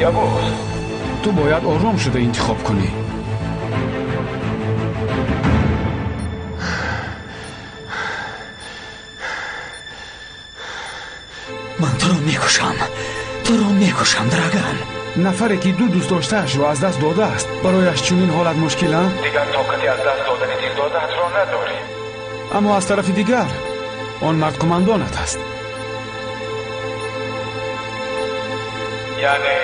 Явуз, ту бояд ором шуда интихоб кунӣ. Ман туро мекушам, туро мекушам, Драган. Нафаре ки ду дӯстдоштаашро аз даст додааст, барояш чунин ҳолат мушкил, а? Дигар тоқати аз даст додани дилдодаатро надорӣ. Аммо аз тарафи дигар он мард қумандонат аст. Яъне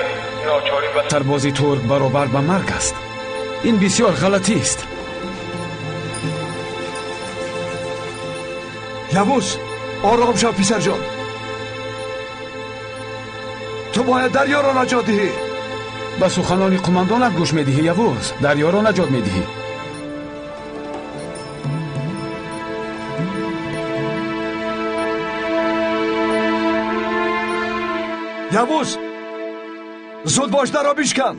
ночорӣ ба сарбози турк баробар ба марг аст. Ин бисёр ғалатист. Явуз, ором шав, писарҷон. Ту бояд дарёро наҷот диҳӣ. Ба суханони қумандонат гӯш медиҳӣ, Явуз. Дарёро наҷот медиҳӣ. Явуз, зуд бош, дарро бишкан.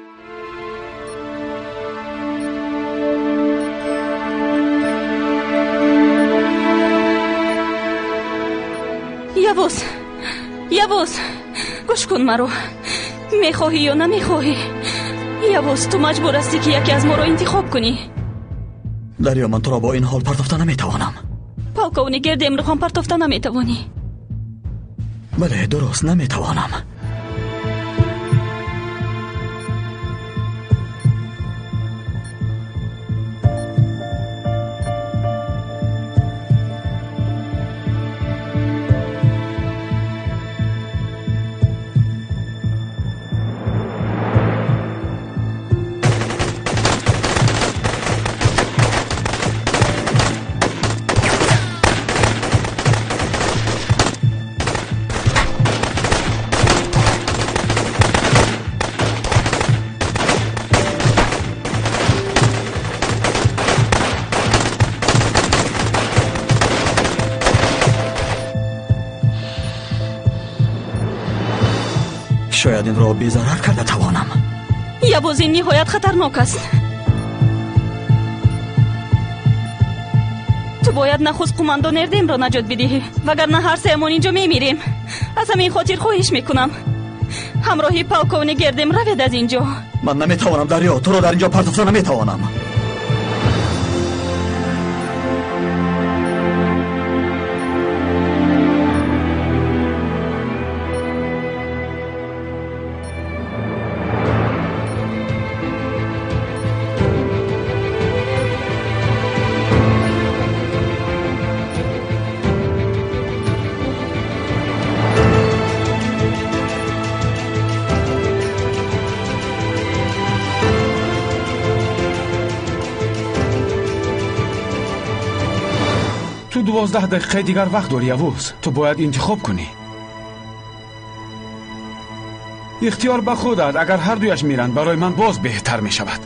Явуз, Явуз, гӯш кун маро. Мехоҳӣ ё намехоҳӣ? Явуз, ту маҷбур ҳастӣ, ки яке аз моро интихоб кунӣ. Дарё, ман туро бо ин ҳол партофта наметавонам. Полковник Гердемро ҳам партофта наметавонӣ. Бале, дуруст, наметавонам. Шояд инро безарар карда тавонам. Явуз, ин ниҳоят хатарнок аст. Ту бояд нахуст қумандон Эрдемро наҷот бидиҳӣ, вагарна ҳар сеамон инҷо мемирем. Аз ҳамин хотир хоҳиш мекунам, ҳамроҳи полковник Эрдем равед аз инҷо. Ман наметавонам, Дарё, туро дар инҷо партофта наметавонам. Ту 12 дақиқаи дигар вақт дорӣ, Явуз. Ту бояд интихоб кунӣ. Ихтиёр ба худат. Агар ҳар дуяш миранд, барои ман боз беҳтар мешавад.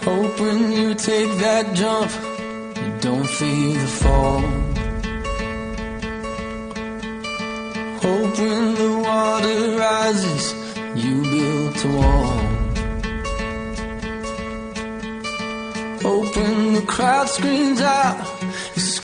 Hope when you take that jump, you don't feel the fall. Hope when the water rises, you built a wall. Hope when the crowd screams out,